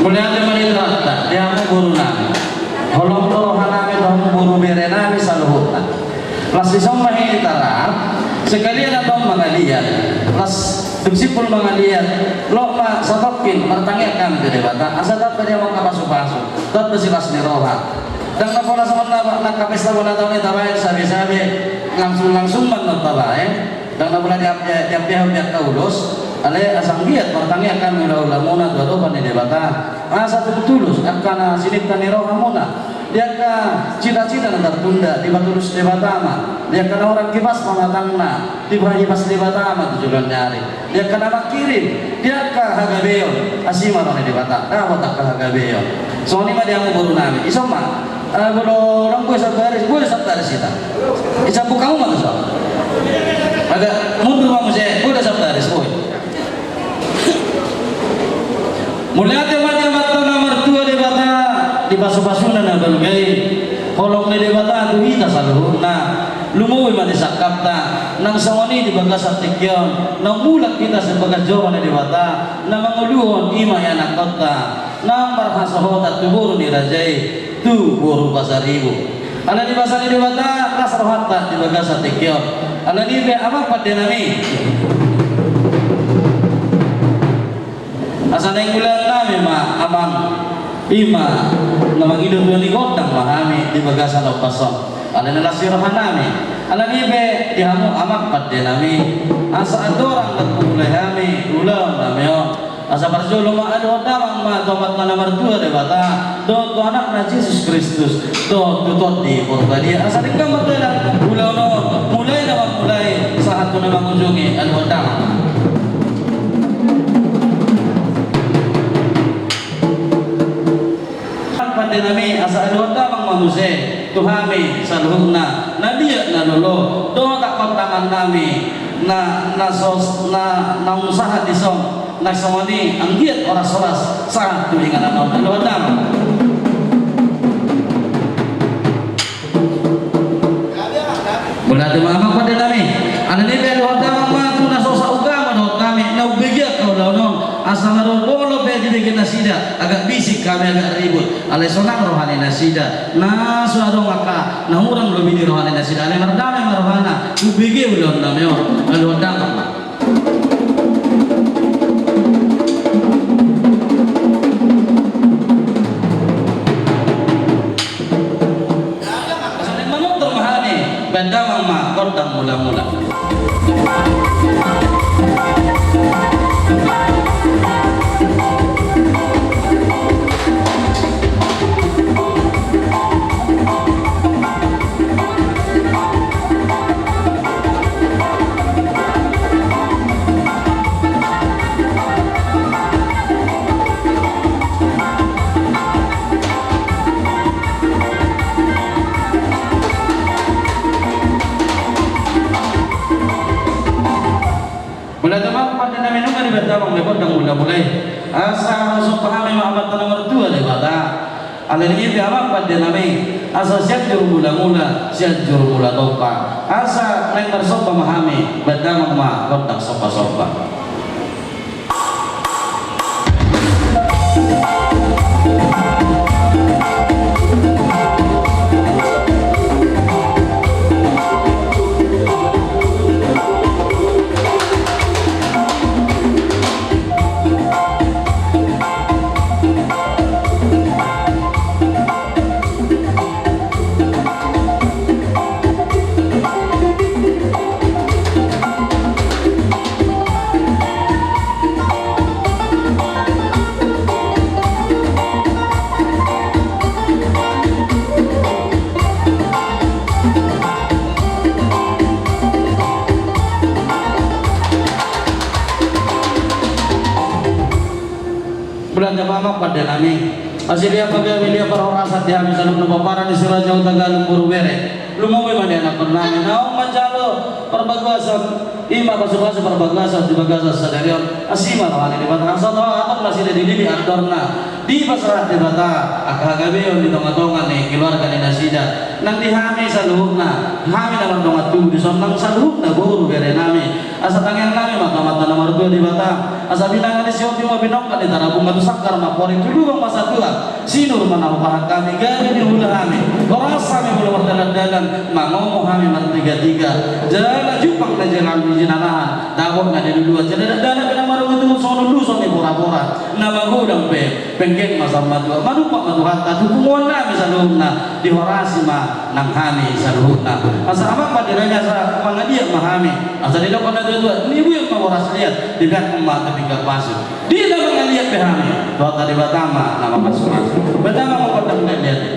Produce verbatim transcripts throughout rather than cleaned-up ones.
Mauliate ma di Tuhanta, di hamu boru nami. Holong do roha nami tu hamu boru bere nami saluhutna. Las dison ma hita ra, sekalian antong mangaliat. Las dung simpul mangaliat, loas ma satongkin martangiang hami tu Debata, asa tamba di hamu angka pasupasu, tamba silas ni roha. Ndang na pola songon na angka pesta bona taon i tabaen sabe-sabe, langsung-langsung ma annon tabaen. Ndang na pola diampe-, diampehon di angka ulos, alai asa anggiat martangiang hami hula-hulamuna tu adopan ni Debata, asa tung tulus angka na sininta ni rohamuna, di angka cita-cita na tartunda dipatulus Debata ma, di angka na hurang hipas pamatangna, dipahipas Debata ma tu joloan ni ari. Di angka na mangkirim, di angka hagabeon, asi ma roha ni Debata, dapot angka hagabeon. Songon i ma di hamu boru nami, dison ma. Eh, molo ndang boi sambaris, boi do sambaris hita. Dicambuk hamu ma tu son. Agak mundur ma muse, boi do sambaris, boi. Mauliate ma di Amanta na martua Debata, di pasu-pasuna na balga i, holong ni Debata tu hita saluhutna. Lumobi ma di sangkapta, nang songon i di bagasan tingki on, naung mulak hita sian bagas joro ni Debata, na mangoluhon i ma ianakhonta, na marhasohotan tu boru ni raja i, tu boru Pasaribu. Alani basa ni Debata, las rohanta di bagasan tingki on. Alani i pe amang pande nami. Asa naeng ulaon nami ma amang, i ma na mangido tua ni gondang ma hami di bagasan ombas on. Alai na las ni roha nami. Alani i pe di hamu amang pande nami, asa andorang na tumulai hami ulaon nami on, asa parjolo ma aluhon damang ma tu Amanta na martua Debata, dohot tu Anakna Jesus Kristus, dohot tu Tondi Porbadia. Asa denggan ma tu ulaon on, mulai na mamulai sahat tu na mangujungi, aluhon damang. Pande nami, asa aluhon damang ma muse tu hami saluhutna, na liat na lolo, dohot angka tangan nami na, na sos, na, naung sahat dison, na songon i anggiat horas-horas sahat tu inganan on, aluhon damang. Mauliate ma amang pande nami. Alani i pe aluhon damang ma tu na so saugama dohot hami na umbege angka ulaon on, asa na ro molo pe dibege nasida agak bisik hami, agak ribut, alai sonang roha ni nasida, na so adong angka na hurang lobi ni roha ni nasida, alai mardame ma rohana, umbege ulaon nami on, aluhon damang ma. Asa naeng manortor ma hami, baen damang ma gondang mula-mula. Mauliate ma amang pande nami, nunga dibaen damang ma gondang mula-mula i. Asa ro somba hami ma Amanta na martua Debata. Alani i pe amang pande nami, asa Sianjur Mula-mula, Sianjur Mula Tompa. Asa naeng marsomba ma hami, baen damang ma gondang somba-somba. Mauliate ma amang pande nami. Asi liat ma gabe liat parhorasan di hami saluhutna pomparan ni Si Raja Hutagalung boru bere. Lumobi ma di anakhon nami naung manjalo parbagason, i ma pasu-pasu parbagason di bagasan sadari on. Asi ma roha ni Debata, asa tong adong nasida dilili andorna, dipasahat Debata angka hagabeon di tonga-tonga ni keluarga ni nasida. Nang di hami saluhutna, hami na mardongan tubu dison, nang saluhutna boru bere nami, asa tangiang nami ma tu Amanta na martua Debata, Asa binanga ni Sionti ma binongkak ni Tarabunga, tu sanggar ma pori, tu lubang ma satua. Sinur ma na hupahan hami, gabe ni hula hami, horas hami molo mardalan-dalan, mangomo hami martiga-tiga. Jala jumpang na jala ni jinalahan, dapot na niluluan, jala dakdanak pe na marungutungut songon ulos ni pora-pora. Na magodang pe penggeng ma saur matua, manumpak ma Tuhanta tu punguan nami saluhutna, dihorasi ma nang hami saluhutna. Asa amang pande nami, asa mangaliat ma hami, asa didok na tuatua, nibuin ma boras liat, dibeakhon ma tu pinggan pasu. Di na mangaliat pe hami, Tuhanta Debata ma na mamasumasu. Bahen damang ma gondang na liat i.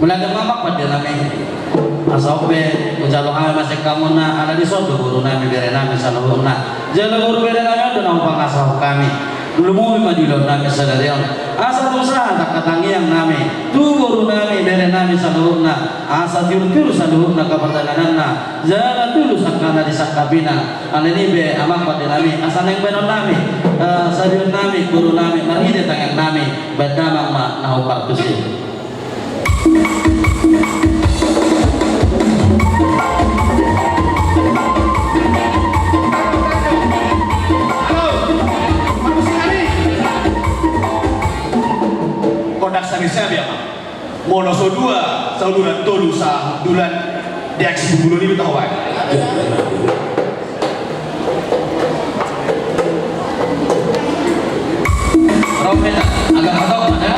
Mauliate ma amang pande nami. Asa on pe hujalo hami masihol hamuna, ala dison do boru nami, bere nami saluhutna. Jala boru bere nami on do na hupangasahon hami. Lumobi ma di ulaon nami sadari on. Asa tung sahat angka tangiang nami tu boru nami, bere nami saluhutna. Asa tiur-tiur saluhutna angka partangianganna. Jala tulus angka na disangkapina. Alani i pe amang pande nami, asa naeng bahenon nami, eh, sadihon nami, boru nami, marhite tangiang nami, bahen damang ma na hombar tusi. Gondang sari-sari, amang. Molo so dua sauluran, tolu sauluran, di aksi bubulon i do taho baen. Rompet, agak agak mana?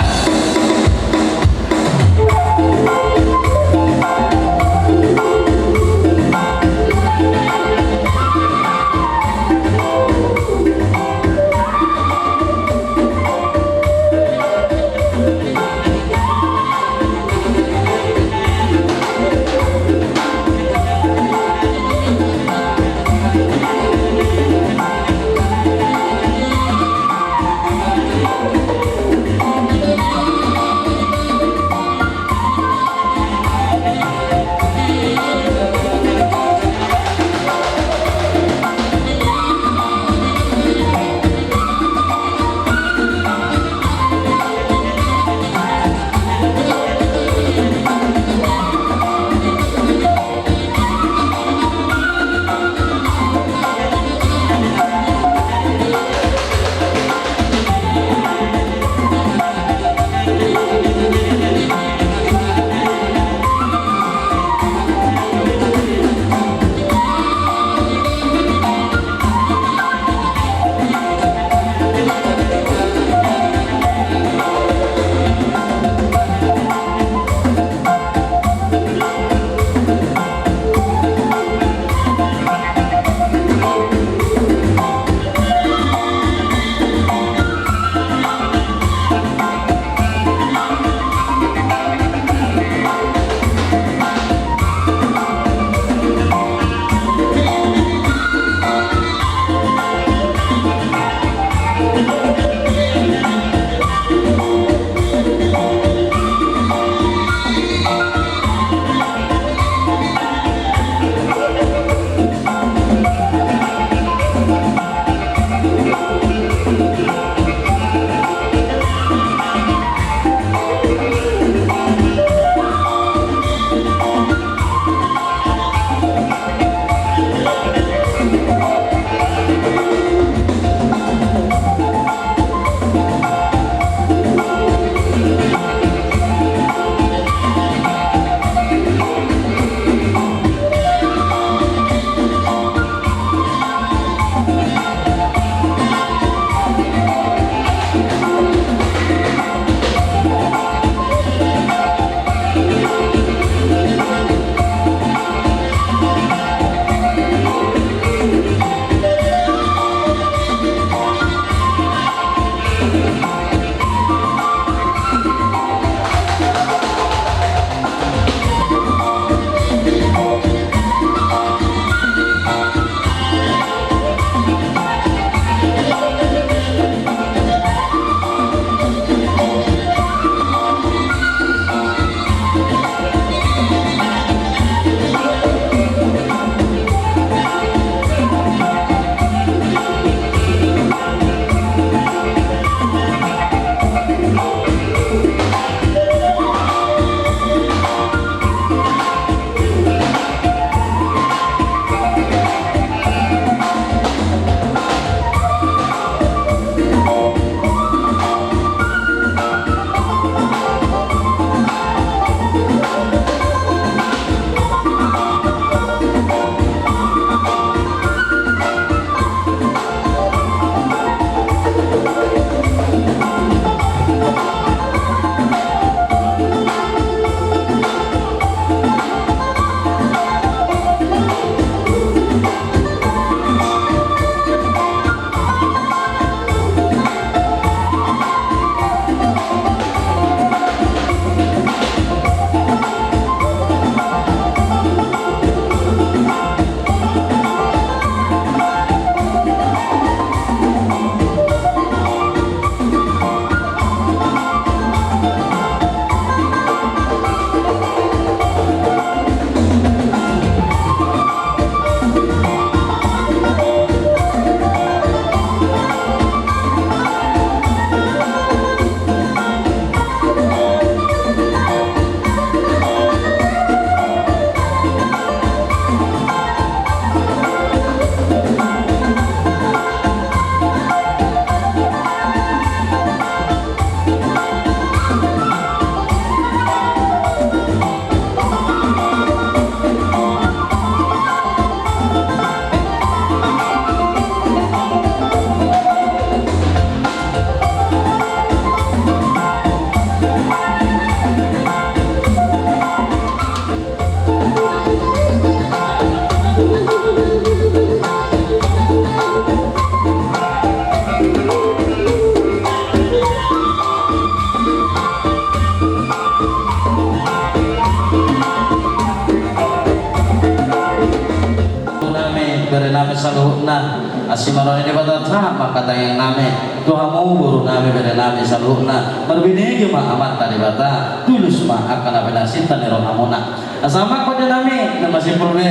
Saluhutna, asi ma roha ni Debata sahat ma hata tangiang nami tu hamu boru nami, bere nami saluhutna. Marbinege ma Amanta Debata, tulus ma angka na pinasinta ni rohamuna. Asa Amang pande nami na masimpul be,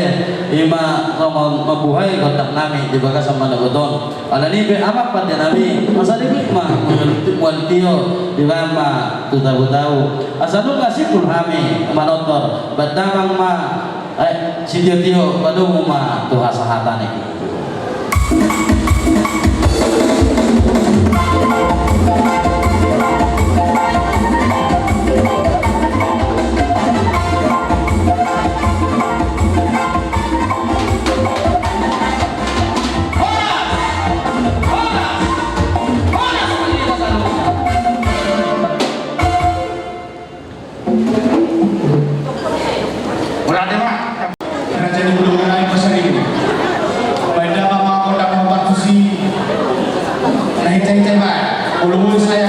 i ma songon mambuhai gondang nami di bagasan manogot on. Alani i pe Amang pande nami, asa dibege ma mual tio, dibahen ma tu tabu-tabu. Asa nunga simpul hami manortor, bahen damang ma, eh, sitio-tio, padomu ma tu hasahatan i. Mauliate ma. Raja ni Pulo Garai Pasaribu. Bahen damang ma gondang na partusi. Na hita-hita ma. Olo, olo, saya.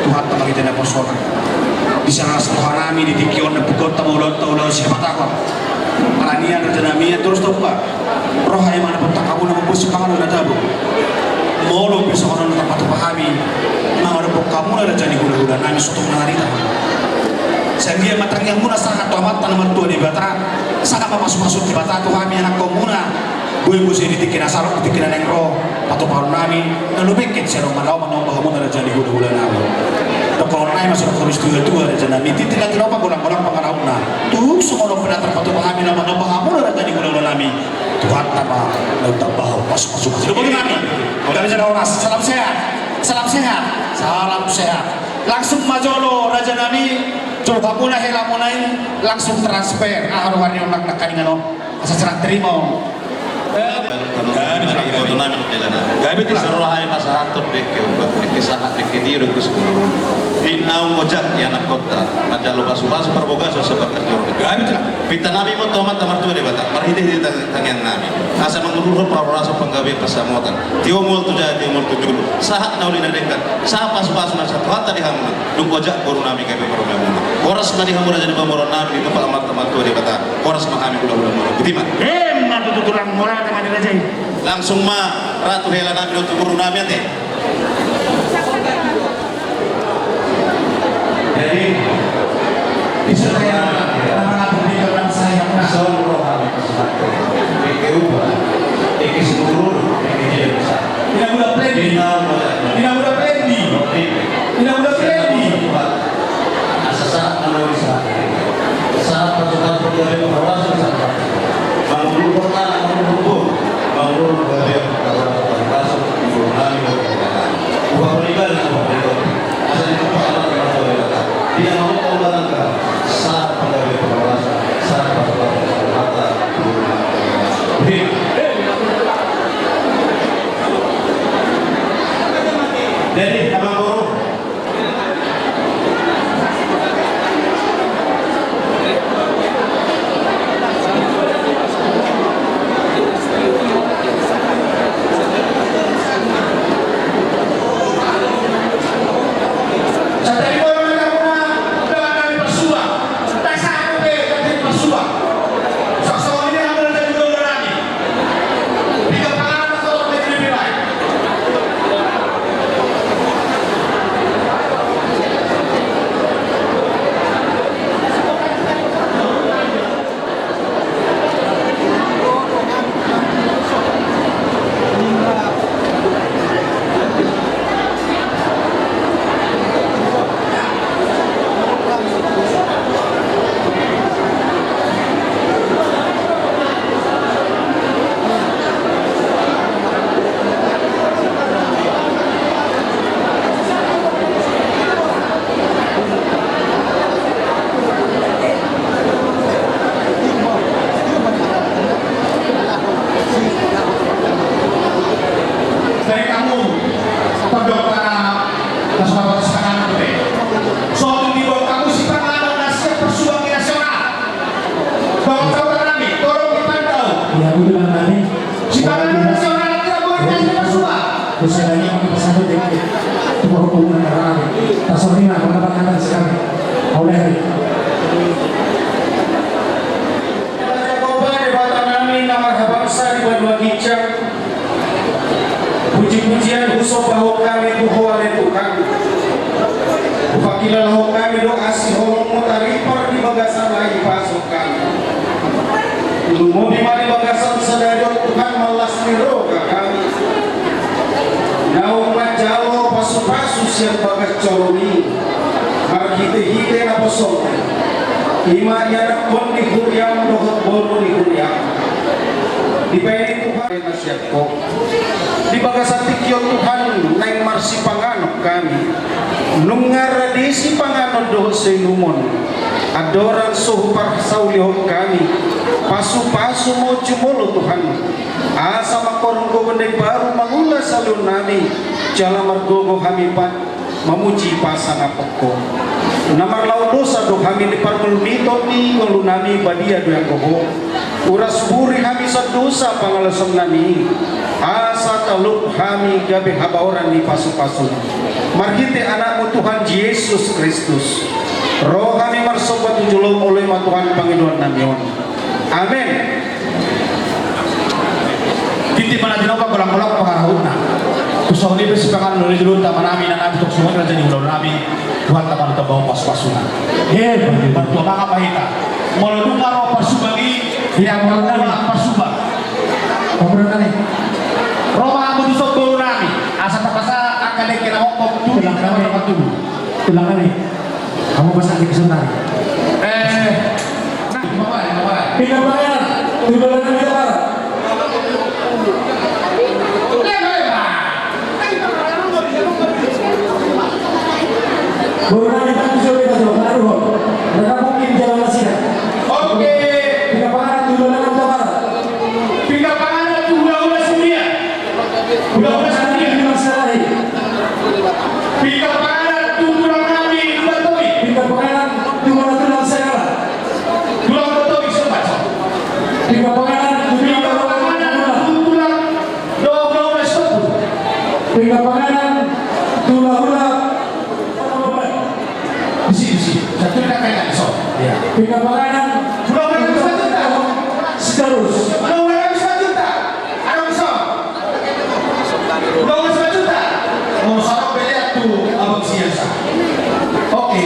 Tuhanta ma hita na poso. Di sana las rohanami di tingki on na pugonta ma ulaonta ulaon sihabatahon. Ala ni i rajanami, torus do huba roha i ma na bontang hamuna mamboan sipanganon na tabo. Molo pe songon on na tarpatupa hami mangadophon hamuna raja ni hulahulanami, sotung na marita. Sai anggiat ma tangiangmuna sahat tu Amanta na martua Debata, sahat ma pasupasu ni Debata tu hami anakkonmuna. Boi muse di tingki na salpu, di tingki na naeng ro. Patupaon nami na lobengken sian on ma na manopa hamuna raja ni hulahula nami. Patupaon nami ma songon hami tuatua raja nami, tintin na tinopa, golanggolang pangarahutna. Tung songon on pe na tarpatupa hami na manopa hamuna raja ni hulahula nami. Tuhanta ma na tambahon pasupasu. Salam sehat. Salam sehat. Salam sehat. Langsung ma jolo raja nami, tu hamuna helamuna i, langsung transfer. Aha roha ni on nangkaningan on. Asa serah terima on. Gabe, gabe, gabe. Sahat ma dengke upa, dengke sahat, dengke tio, dengke sumurung. Di naung ojak i anak kota, manjalo pasupasu parbagason sepak kacor. Gabe. Pinta nami ma tu Amanta Martua Debata, marhitehite tangiang nami. Asa mangudurhon parhorasan, panggabean, pansamotan. Tio mual tu jae, tio mual tu jolo. Sahat na uli na denggan, sahat pasupasu na sahat Tuhanta di hamuna. Dung ojak boru nami gabe marumae muna. Horas ma di hamu raja ni pamoruon nami, ditumpak Amanta Martua Debata. Horas ma hami hulahula muna. Botima. Emma tutu, tulang, mauliate ma di raja i. Langsung ma ratu hela nami dohot tu boru nami ate. Jadi, bisa saya, saya. Ina muda plendi. Ina muda plendi. Ina muda plendi. Asa sahat ma na uli, sahat. Sahat pasupasu gabe parhorasan, sahat. Mangudurhon na, mangudurhon. Mangudurhon gabe parhorasan, parhorasan. Mangudurhon nami, mangudurhon nami. Upa panimbal, upa panimbal. Asa ditumpak Amanta Martua Debata. Dia mangudurhon barangka. Sahat panggabean parhorasan, sahat pasupasu, sahat. Jadi, amang boru. Dari kamu, pondok tanah, nasional, panganon, be. Soal di bawah kamu, sipanganon, nasi, persubangan nasional. Bawah kamu, nami, tolong dipantau. Ya, udah, nami. Sipanganon nasional, tidak boleh dikasih persubangan. Terus saya tanya, apa satu, dek? Itu baru hubungan dengan nami. Tak seperti apa, apa, apa, sekarang. Oleh hari. Debata nami na marhabangsa di banua ginjang, puji-pujian husombahon hami tu Ho ale Tuhan. Hupangkilalahon hami do asi holongmu taripar di bagasan lae pasuk hami. Lumobi ma di bagasan sadari on Tuhan mallas ni roha hami. Naung manjalo pasu-pasu sian bagas joro i. Marhite-hite naposona, i ma ianakhon ni huriam dohot boru ni huriam. Dipaingot Tuhan na sian Ho. Di bagasan tingki on Tuhan naeng marsipanganon hami. Nunga rade sipanganon dohot siinumon. Andorang so huparsaulihon hami. Pasu-pasu ma jumolo Tuhan. Asa mangkorhon gogo na imbaru mangula saleon nami. Jala margogo hami pan. Mamuji pasangap Ho. Na marlaon dosa do hami di parngolumiton ni ngolu nami badia do ianggo Ho. Uras buri hami sian dosa pangalaosion nami. Asa talup hami gabe habaoran ni pasu-pasu. Marhite Anakmu Tuhan Jesus Kristus. Ro hami marsomba tu jolom, oloi ma Tuhan pangidoan nami on. Amen. Tintin ma na tinopa, golang-golang pangarahutna. Tu songon i pe sipanganon ni jolonta ma nami na nami tong songon i raja ni hulahula nami. Tuhanta ma na tambahon pasu-pasuna. Eh, martua mangap ma hita. Molo dung ro parsubang i, ia molo nami parsubang. Ro ma hamu tu somba. Asa tapasahat angka dengke na hohom tu hita na martubu. Tulang nami. Hamu pasahat dengke sonari. Eh. Pinggan panganan tu dolanan nami Hutabarat. Boru nami Tanjung Solo, Tanjung Solo, Tanjung Solo. Oke. Pinggan panganan tu dolanan nami Hutabarat. Pinggan panganan tu hulahula Suria. Hulahula Suria. Pinggan panganan tu tulang nami Lumban Tobing. Pinggan panganan tu tulang Sailaban. Tulang Lumban Tobing, sobat. Pinggan panganan tu tulang. Pinggan panganan tu tulang. Dohot hulahula Sitompul. Pinggan panganan tu hulahula. Disi, disi. Satu dah kena, so. Iya. Pinggan panganan. Hulahula Sitompul. Sitorus. Hulahula Sitompul. Adong so. Dua belas juta. Oh, salah pilihan tu abang sian sa. Oke.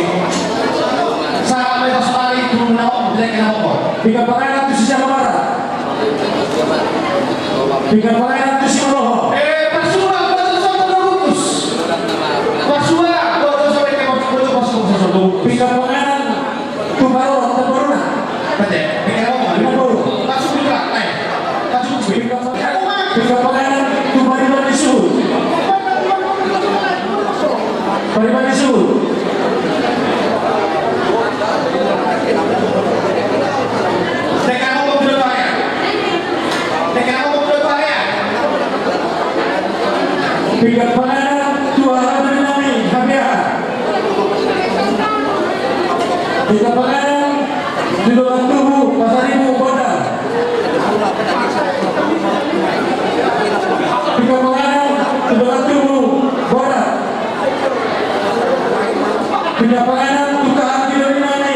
Sahat ma sonari tu na hohom, dengke na hohom. Pinggan panganan tu si Jalamara. Pinggan panganan tu si Maloho. Eh, parsua, parsua, parsua, parsua. Parsua, parsua, parsua, parsua, parsua. Pinggan panganan. Tu Parona, tu Parona. Pete, pete, oh, lima puluh. Masuk juga, eh. Masuk juga. Pinggan panganan tu pariban ni suhut. Pariban ni suhut. Tekan ngomong tu dua ya. Tekan ngomong tu dua ya. Pinggan panganan tu harapan nami, H B A. Pinggan panganan tu dongan tubu Pasaribu Bonda. Pinggan panganan tu dongan tubu Bonda. Pinggan panganan tu kahanggi doli nami.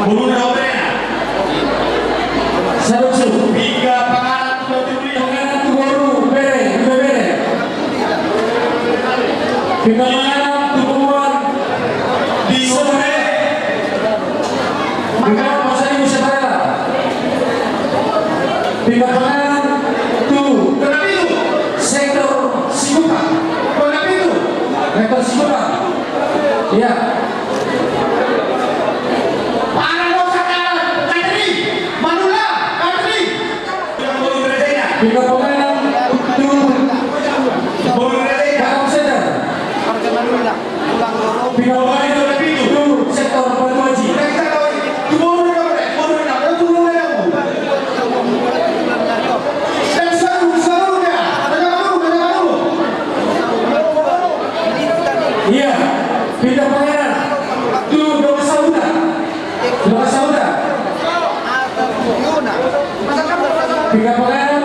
Boru na bere. Sadosu. Pinggan panganan tu boru bere, bere. Pinggan panganan tu boru di sore. Pinggan panganan tu sore. Pinggan panganan tu sektor Sikuta. Sektor Sikuta. Iya. Panganan tu Katri, Manula, Katri. Pinggan panganan tu Batam Center. Pinggan panganan tu sektor Batu Aji. Iya, pinggan panganan tu dongan sahuta. Dongan sahuta. Pinggan panganan.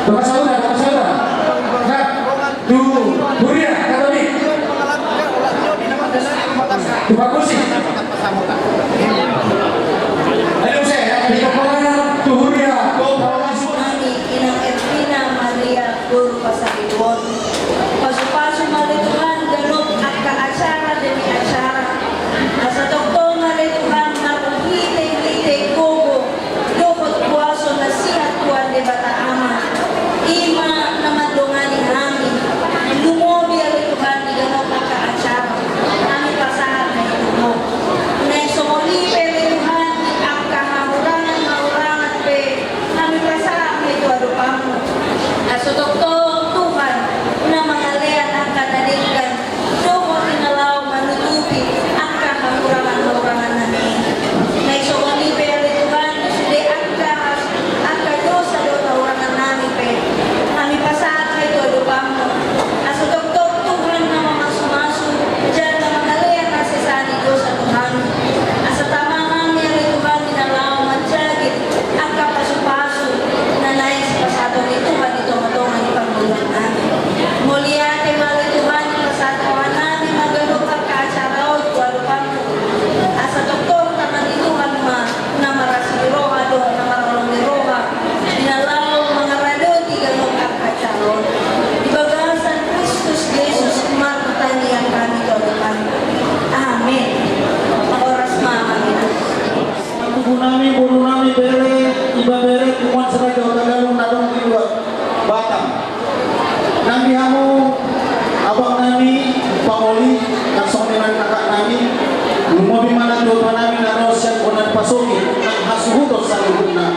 Dongan sahuta, dongan sahuta. Nah, tu huria Katolik. Tu parmusik. Ayo, saya, pinggan panganan tu huria. Nami, Inang Ervina Maria. Boru Pasaribu on. Pasupasu ma ale Tuhan ganup angka acara demi acara. Asa tongtong ma ale Tuhan na marhitehite gogo dohot kuaso na sian Tuhan Debata Ama, i Batam. Nang di hamu abang nami, pangoli, nang songon i nang kakak nami, lumobi ma nang tu anak nami na ro sian bona ni pasogit, nang hasuhuton saluhutna.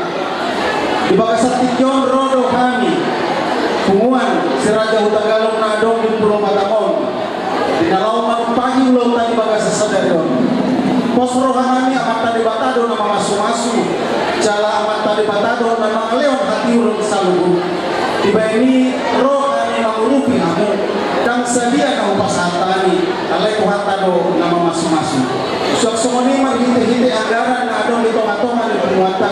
Di bagasan tingki on ro do hami, punguan si Raja Hutagalung na adong di Pulo Batam on. Di na laho manumpahi ulaonta di bagasan sadari on. Pos roha nami Amanta Debata do na mamasumasu, jala Amanta Debata do na mangalehon hatiuron saluhut. Dibahen i ro hami mangurupi hamu, ndang sadia na hupasahat hami, alai Tuhanta do na mamasumasu. Suang songon i marhitehite anggaran na adong di tongatonga ni punguanta,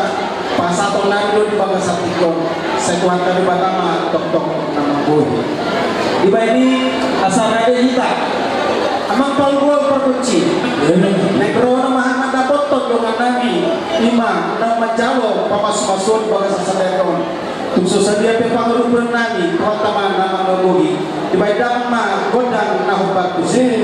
pasahaton nami do di bagasan tingki on, sai Tuhanta Debata ma tongtong na manggohi. Dibahen i asa rade hita, amang pargonsi, naeng ro nama mandapothon dongan nami, i ma na manjalo pamasumasuon di bagasan sadari on. Tung so sadia pe pangurupion nami, Tuhanta ma na manggohi. Dibahen damang ma gondang na hombar tusi.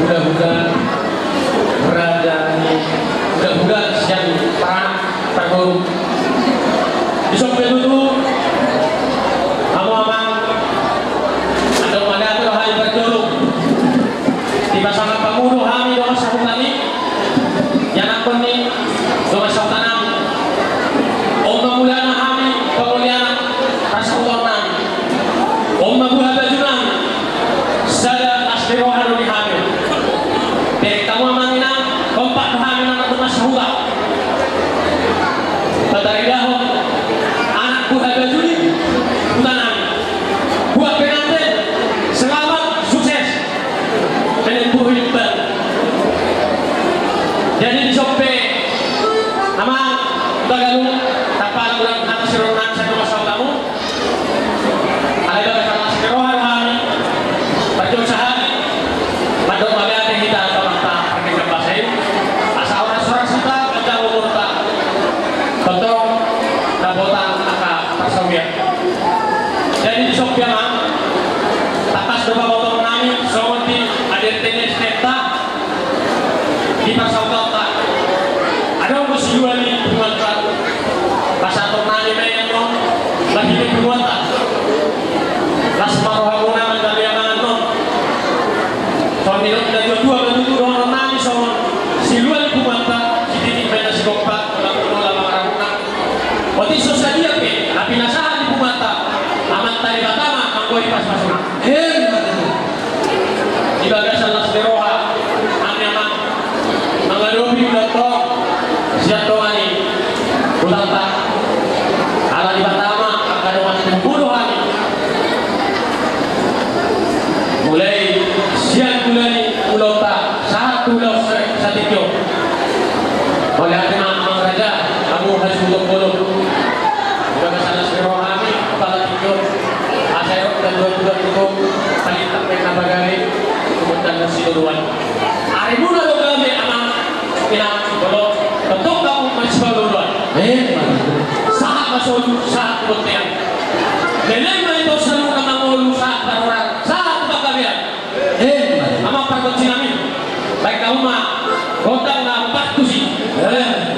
Hula-hula, raja ni hula-hula sian paranak parboru. Dison pe tutu, hamu amang, adong ma gabe do hami parjolo. Dipasangap hamu do hami dongan sahuta i, ianakhon ni dongan sahuta nami. On ma mulana hami pangoli anak parsahutaon nami. On ma buha baju nami. Sada las ni roha do di hami. Bereng hamu amang inang, kompak do hami nang dongan sahuta. Pataridahon anak buha baju ni huta nami. Buat pengantin, selamat, sukses. Pengen buhit bang. Jadi dison pe, amang, tagalung, tapala ulang hata siron nang satu masa utamu. Alai bagasan las ni roha do hami, parjolo sahali, mandok ma gabe hita tu amanta partingkian basa i, asa horas-horas hita, panjang umurta, tongtong dapotan angka parsaoran. Jadi dison pe amang, tangkas do pabotohon nami, songon di A D R T ni S T M ta, di parsaoraonta. Adong do silua ni punguanta. Pasahaton nami ma i annon, bagi ni punguanta. Las ma rohamuna mandaliang annon. Songon nidok ni natuatua ma tutu dohonon nami songon silua ni punguanta, sititi ma i na sigompa, holan holan ma rohamuna. Otik so sadia pe na pinasahat ni punguanta, Amanta Debata ma manggohi pasupasuna. Emma tutu. Di bagasan las ni roha, hami amang mangadopi ulaonta on sian tonga ni hutanta. Ala Debata ma angka dongan tumpu do hami. Mulai sian mulai ni ulaonta sahat tu ulaon sa-, satingki on. Mauliate ma amang raja, hamu hasuhuton bolon. Di bagasan las ni roha hami, apala tingki on. Asa eok dan dua bulan tutu, paling tak main apa gari, kemudian dan si duluan. Ari mula do kami amang, ina, bolon, tongtong hamu masih duluan. Eh, sahat ma solu, sahat tu bontean. Leleng ma ito solu na mangolu, sahat parhorasan, sahat tu panggabean. Eh, amang pargonsi nami, baen hamu ma gondang na partusi. Eh.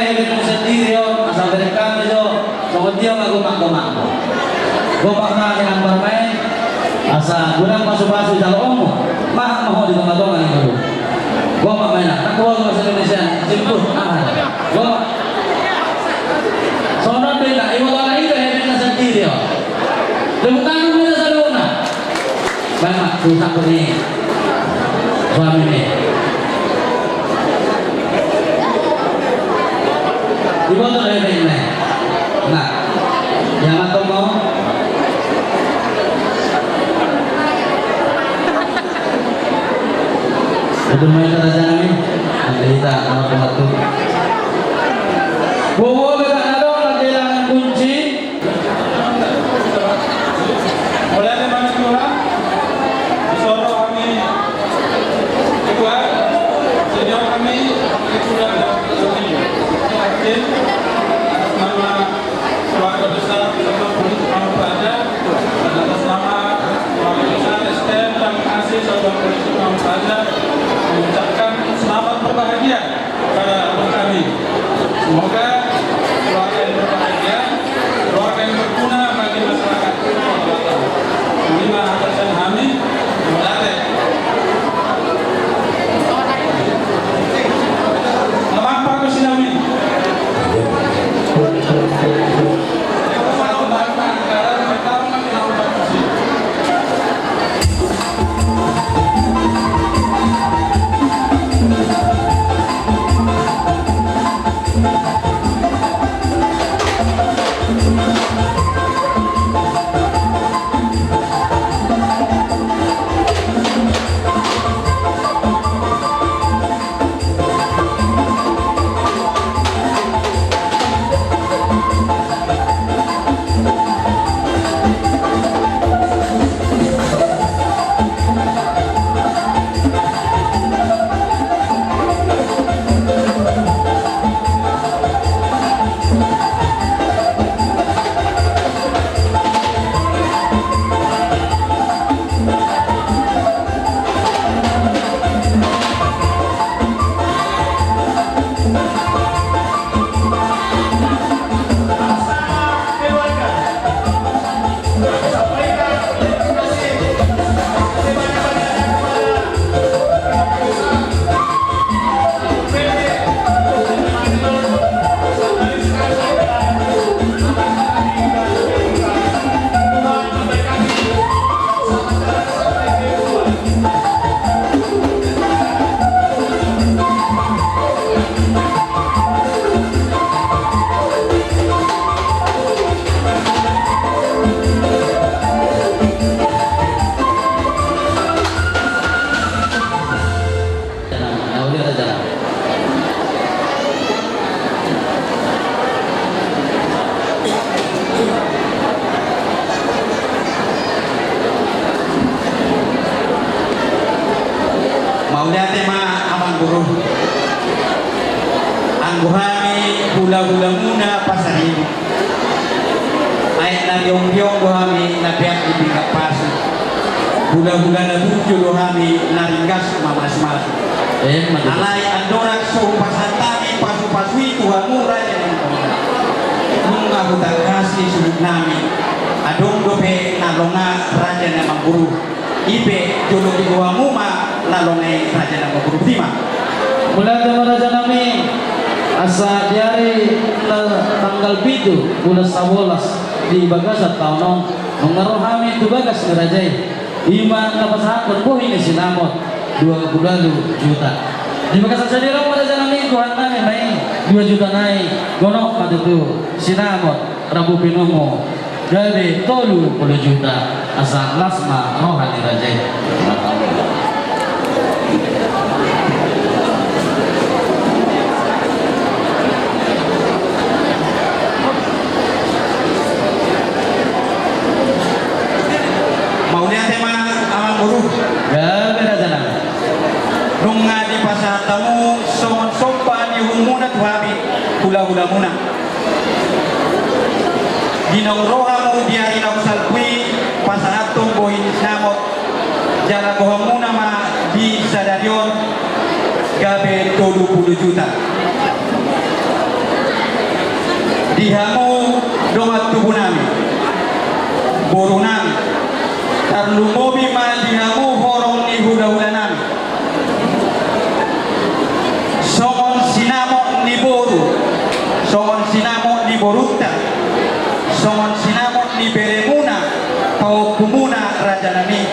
Berengmu sendiri on, asa bereng hami jo. Songon dia ma gomak-gomakmu. Gomak ma di ambar ma i. Asa godang pasupasu jaloonmu. Maha ma ho di tonga-tonga ni ngolu. Gomak ma i na. Nang kuat bahasa Indonesia. Simpul. Aha. Gomak. Songon dia na. Iwa wala iwa hemena sendiri on. Tepuk tangan ma i na saluhutna. Baen ma tu sangkut ni suamimi. Diboto do hepengna. Nah, ya ma tong mau. Betul ma i, rajanami. Nanti kita mau tempat tu. Bobo, beta nadong lagi langan kunci. Mauliate ma di Tuhan, di son ro hami, di Tuhan, senior hami, di Tuhan, di Tuhan. Atas nama keluarga besar Satuan Polisi Pamung Praja, dan atas nama keluarga besar S T M dan Kasih Satuan Polisi Pamung Praja, mengucapkan selamat berbahagia kepada abang kami. Semoga keluarga yang berbahagia, keluarga yang berguna bagi masyarakat. Terima kasih kami. Mauliate. Selamat pagi, Sinami. Mauliate ma amang guru. Anggo hami hula-hulamuna pasaribu. Aek na riong-riong do hami na peak di pinggan pasu. Hula-hula na bunju do hami na ringgas mamasu-masu. Alai andorang so hupasahat hami pasu-pasu i tu hamu raja ni amang guru, nunga hutangkasi suhut nami. Adong dope na longa raja ni amang guru. I pe jolo di goamu ma na longa i raja ni amang guru. Botima. Mauliate ma raja nami. Asa di ari na tanggal pitu bulan sabolas di bagasan taon on, nunga ro hami tu bagas ni raja i. I ma na pasahathon bohi ni sinamot dua pulu ualu juta. Di bagasan sadari on ma raja nami, gohan nami ma i, dua juta nai, gonop ma tutu sinamot rambu pinumu. Gabe tolu pulu juta, asa las ma roha ni raja i. Mauliate ma amang guru. Gabe raja nami. Nunga dipasahat hamu songon somba ni uhumuna tu hami hula-hulamuna. Di naung ro hamu di ari na husalpu i pasahathon bohi ni sinamot, jala gohonmuna ma di sadari on gabe tolu pulu juta. Di hamu dongan tubu nami, boru nami, tarlumobi ma di hamu horong ni hula-hula nami. Songon sinamot ni boru, songon sinamot ni borunta, songon sinamot ni beremuna, pahompunmuna raja nami,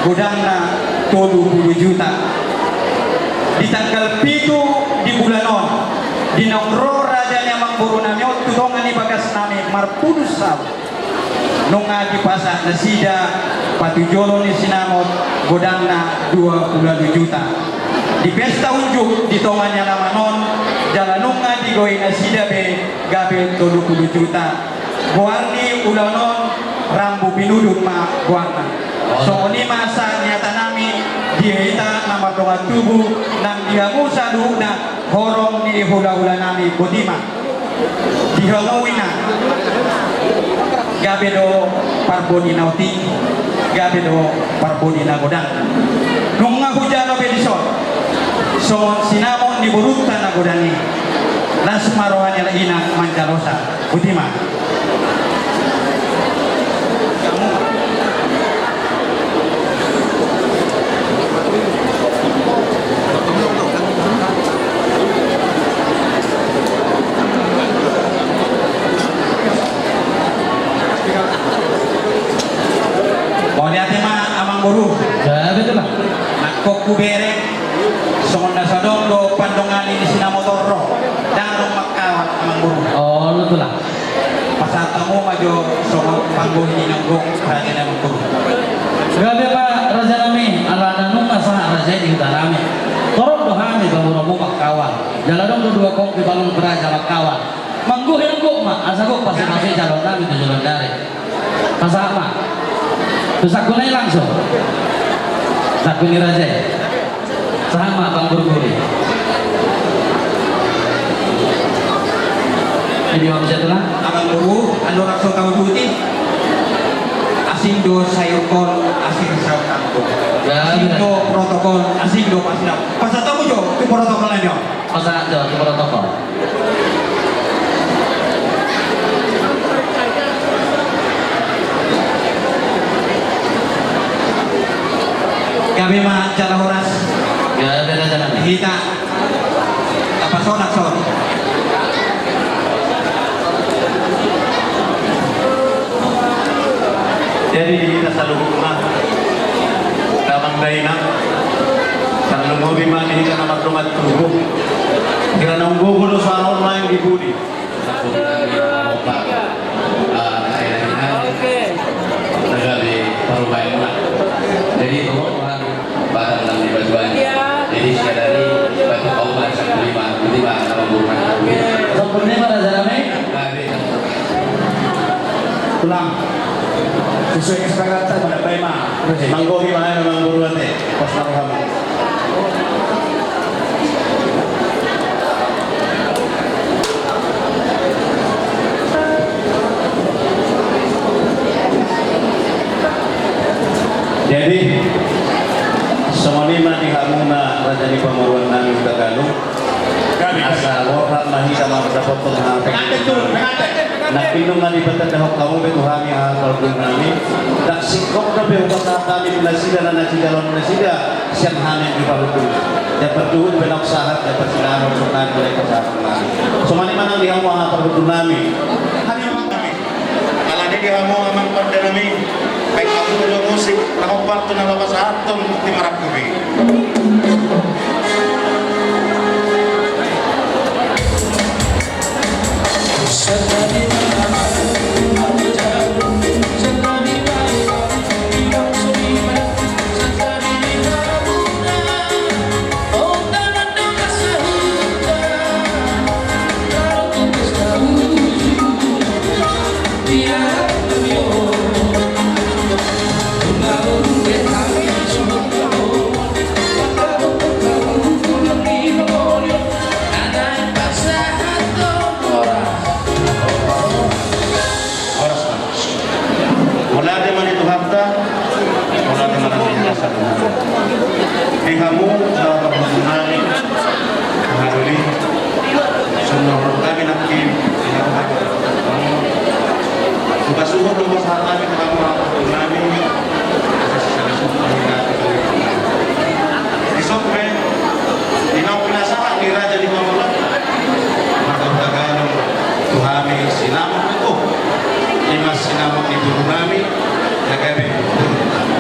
godangna tolu pulu juta. Di tanggal pitu di bulan on, di naung ro raja ni amangboru nami on tu tonga ni bagas nami marpudun saut, nunga dipasahat nasida patujolo ni sinamot godangna dua pulu ualu juta. Di pesta unjuk di tonga ni alaman on, jala nunga digoi nasida be gabe tolu pulu juta. Goar ni ulaon on, rambu pinudun ma goarna. Songon i ma sahat ni hata nami di hita na mardongan tubu nang di hamu saluhutna, horong ni hula-hula nami. Boti ma. Di hamu ina, gabe do parboni na otik, gabe do parboni na godang. Nunga hujalo be dison, songon sinamot ni borunta na godang i, las ma roha ni halak ina manjalosa. Boti ma. Mauliate ma amangboru. Ya, betul lah. Nangkok hubereng, songon na so adong do pandongani ni sinamot on ro. Ndang adong mangkawan amangboru. Oh, betul lah. Pasahat hamu ma jo songon panggohi ni na gok raja ni amangboru. Gabe ma raja nami, alana nunga sahat raja i di huta nami. Torop do hami pamoruonmu mangkawan. Jala adong do dua kongki balong baraja mangkawan. Manggohi na gok ma, asa gok pasupasu jaloon nami tu joloan ni ari. Pasahat ma. Tu sangkutna i langsung. Sangkut ni raja i. Sahat ma panggohi. Jadi, Om Jatuna. Amangboru, andorang so tahu duti. Asing do sayur kol, asing saut angkut. Ya, asing do protokol, asing do pasidap. Pasahat hamu jo tu protokol na jo. Pasahat jo tu protokol. Gabe ma jala horas. Gabe ma jala. Hita. Tapasonang son. Jadi di hita saluhutna, damang dainang, tarlumobi ma di hita na mardongan tubu. Hira naung gogo do suara on main di pudi. Jadi itu. Badan nang di batuan. Jadi siadari batu kau bangsa kelima, kelima sama burman. Sempurna ma raja nami. Tulang. Sesuai kesepakatan pada baik ma. Manggohi ma memang buruan deh. Pas maruham. Jadi songon i ma di hamuna raja ni pamoruon nami Hutagalung. Asa borhat ma hita mandapothon hata. Nangkin nunga dipatandahon hamu be tu hami hata parhundul nami. Ndang singkop dope hupasahat hami tu nasida na sijaloon nasida. Sian hami di parhundul. Jala partuhut pe naung sahat, jala parsidaon songon nami mulai pasahaton nami. Songon i ma nang di hamu hata parhundul nami. Hami ma nami. Alani di hamu amang pande nami. Baik hamu do musik, na hombar tu na laho pasahathon tu marangkup i. Horas ma. Mauliate ma di Tuhanta, mauliate ma di hita saluhutna. Di hamu na parhundul nami, hami doli. Songon hami nangkin, di hamu Boru nami, na gabe boru nami.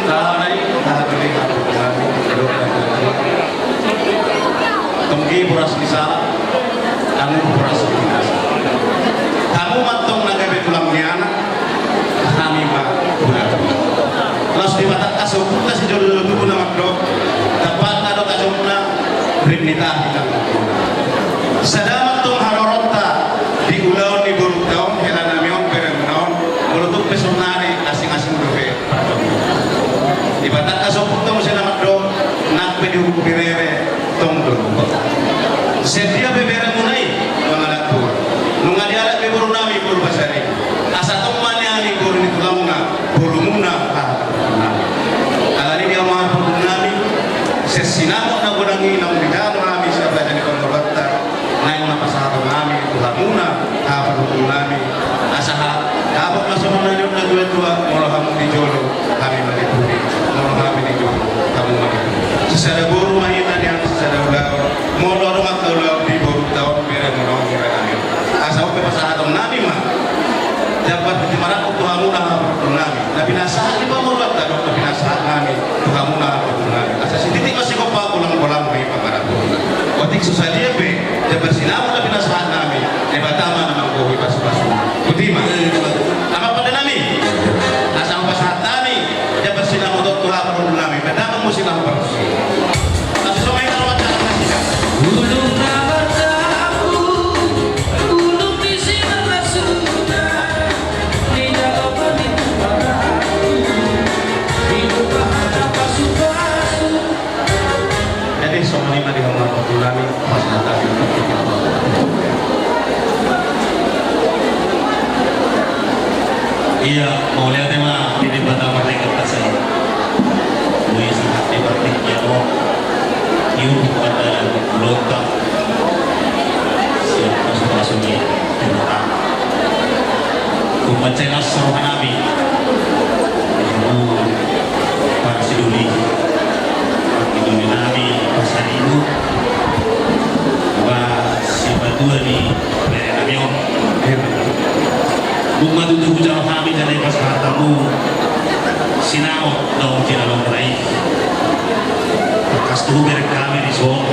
Tahanai, tahanai, tahanai, tahanai. Tonggi boras ni sala, hamu boras ni sala. Hamu ma antong na gabe tulang ni anak, hami ma tulang. Laos Debata hasompunta sijolo-jolo tubu na mandok, dapot na do tajomna, rim ni tahi na mandok. Sada ma antong haroronta di ulaon ni borunta on, hela nami on, beremuna on, molo tung pe sonari asing-asing dope. Debata hasompunta muse na mandok, nang pe di Huruk Birere, tong do. Sian dia pe beremuna i, mangalangkung. Nunga dialap be boru nami, boru Basari. Asa tong ma nian i boru ni tulangna, borumuna, ah, nah. Alani i di amang boru nami, sian sinamot na godang i naung dijalo hami sian raja ni parngoluanta. Naeng ma pasahaton nami tu hamuna, haha parhundul nami. Asa ha, dapot ma songon na nidok na tua-tua, molo hamu di jolo, hami ma di pudi, molo hami di jolo, hamu ma di pudi. Sisada boru ma hita nian, sisada ulaon, molo adong angka ulaon di borunta on, beremuna on, hira nami. Asa on pe pasahaton nami ma. Jambar piti marangkup tu hamuna, haha parhundul nami. Na pinasahat ni parngoluanta do, na pinasahat nami tu hamuna, haha parhundul nami. Asa sititik ma sigompa, golang-golang ma i pangarapoon. Otik so sadia pe, jambar sinamot na pinasahat nami, Debata ma na manggohi pasu-pasu. Botima. Amang pande nami. Asa hupasahat hami jambar sinamot on tu haha parhundul nami. Dapot muse na huparhundul. Asa so ma i na roha tangan nami. Jadi songon i ma di hamu parhundul nami, pasahat hami. Ia, mauliate ma di Debata Mardika Pasai. Mui sahat di partingkian on. Iu bukan dalam lontak. Siap pasu-pasu ni. Tumbancenas roha nami. Ibu parsidoli. Parsidoli nami pasaribu. Ba sipatua ni bere nami on. Dung ma tutu hujalo hami jala ipas hatamu. Sinamot naung jinalomuna i. Tangkas tuhu bereng hami dison.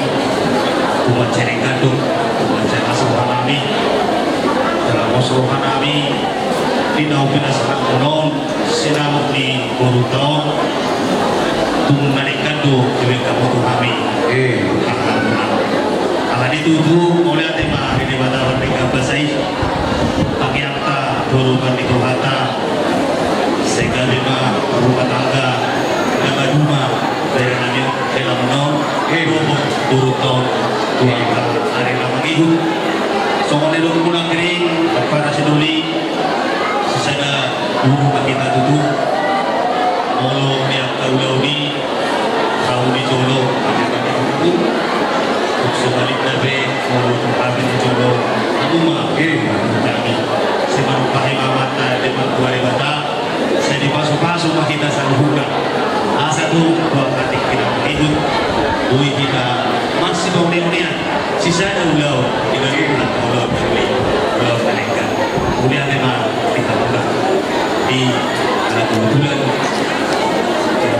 Umat sering kandung, umat sering asuh hanami. Dalam asuh hanami. Di naung pinasahat on sinamot ni borunta on. Tung na denggan do dibaen hamu tu hami. Eh. Alani tutu mauliate ma di Debata Mardika Pasai. Pakean ta dohot urupan ni Tuhanta. Sai gabe ma rumah tangga na maduma bere nami on, hela muna on, dohot borunta on tu angka ari na mangihut. Songon na nidokmuna gering, parsidoli, sisada boru ma hita tutu. Molo di angka ulaon i, hamu di jolo, hami ma di pudi. Tung sebalikna pe, molo tung hami di jolo, hamu ma, eh, hami. Sai manumpahi ma amanta, Debata, Debata. Sai dipasu-pasu ma hita saluhutna. Asa tung tu angka tingki na mangihut, boi hita marsipaune-unean. Sisada ulaon, di bagaimana ulaon, ulaon na denggan. Mauliate ma di hamuna. Di, ala kebetulan.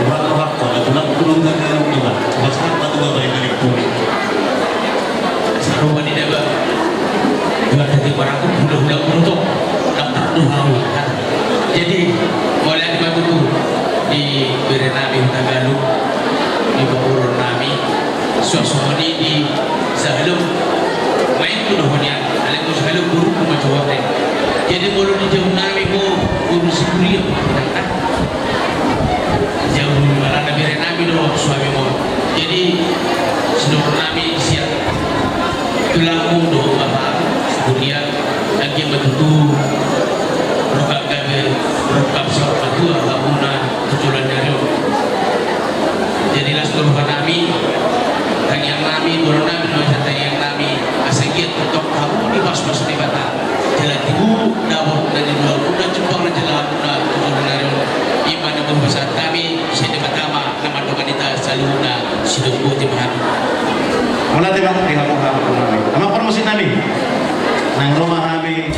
Buat apa? Kalau tulang, tulang, tulang, tulang. Pas apa tuh, Bapak Ibu? Sarupa ni daba. Jual daging baraku, hula-hula puluh tong. Daftar tu hau. Jadi, mauliate ma tutu di bere nami Hutagalung, di pamoruon nami. Suang songon i di Sahalom. Main tu dohot nian, alai tu Sahalom buruk tu macuate. Jadi molo di jabu nami ho, urus kuliah. Jabu alana bere nami do suami mo. Jadi sinur nami siap. Tulangmu do bapa kuliah. Anggiat ma tutu rongkap gabe, rongkap saur matua hamuna tu joloan ni ari on. Jadi las tu roha nami, tangiang nami, boru nami, dohot tangiang nami, asa anggiat tongtong hamu dipasu-pasu Debata. Jala tibu dapot na nidokmuna, jumpang na jala hamuna tu joloan ni ari on. I ma na boi pasahat hami, sai Debata ma na mandongani hita saluhutna. Sidung, botima hami. Mauliate ma di hamu, hamu nami. Amang parmusik nami. Nang ro ma hami.